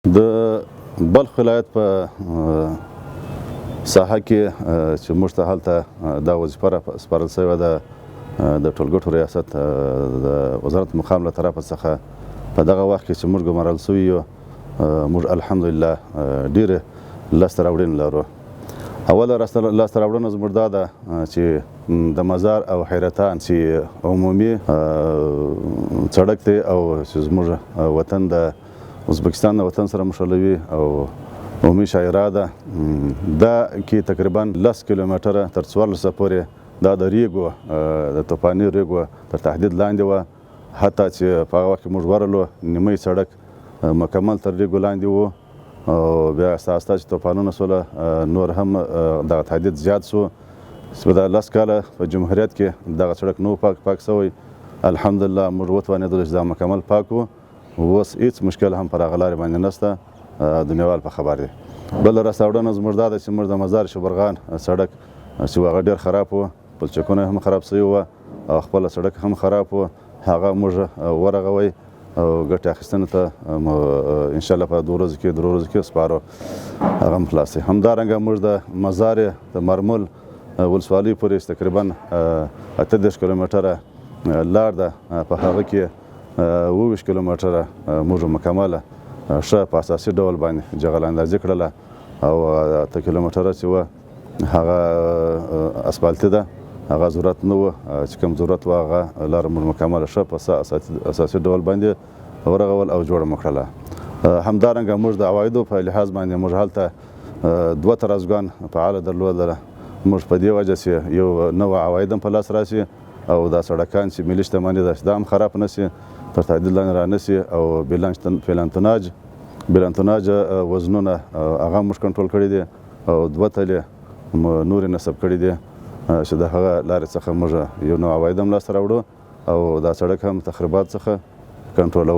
د بلخ ولایت په ساحه کې چې موږ ته هلته دا وظیفه را سپارل شوې ده، د ټولګټو ریاست د وزارت مقام له طرفه څخه، په دغه وخت کې چې موږ ګمارل شوي یو، موږ الحمدلله ډېرې لاسته راوړنې لرو. اوله لاسته راوړنه زموږ دا ده چې د مزار او حیرتان چې عمومي سړک دی او چې زموږ وطن د ازبکستان د وطن سره مښلوي او عمومي شاعره ده، دا کې تقریبا 10 کیلومتره تر 14 پورې دا د ریګو، د توپاني ریګو تر تهدید لاندې وه. حتی چې په هغه وخت کې موږ ورلو، نیمه سړک مکمل تر ریګو لاندې وو او بیا آسته آسته چې توپانونه سوله، نور هم دغه تهدید زیات سو. چې دا 10 کاله په جمهوریت کې دغه سړک نو پاک سوی، الحمدلله موږ وتوانېدلو چې دا مکمل پاک وو. اوس هیڅ مشکل هم پر هغه لارې باندې نشته، دنیاوال په خبر دي. بله لاسته راوړنه زموږ دا ده چې موږ د مزار شبرغان سړک چې هغه ډېر خراب و، پلچکونه هم خراب سوي وه او خپله سړک هم خراب و، هغه موږ ورغوی او ګټې اخیستنې ته انشاءالله په 2 ورځو کې، 3 ورځو کې سپارو، هغه هم خلاص دی. همدارنګه موږ د مزار د مرمول ولسوالۍ پورې تقریبا 38 کیلومتره لار ده، په هغه کې 27 کیلومتره موږ مکمله ښه په اساسي ډول باندې جغل اندازي کړله او 8 کیلومتره چې وه هغه اسفالتي ده، هغه ضرورت نه و، چې کوم ضرورت و هغه لاره موږ مکمله ښه په اساسي ډول باندې ورغول او جوړه مو کړله. همدارنګه موږ د عوایدو په لحاظ باندې موږ هلته 2 ترازګان فعاله درلودله. موږ په دې وجه چې یو نوی عواید هم په لاس راشي او دا سړکان چې ملي شتمني ده دا هم خراب نه شي، تر تهدید لاندې را نه شي او بیلانتوناج وزنونه هغه موږ کنټرول کړي دي او 2 تلې نورې نصب کړي دي چې د هغه لارې څخه موږ یو نوی عواید هم لاسته راوړو او دا سړک هم تخریبات څخه کنټرولوو.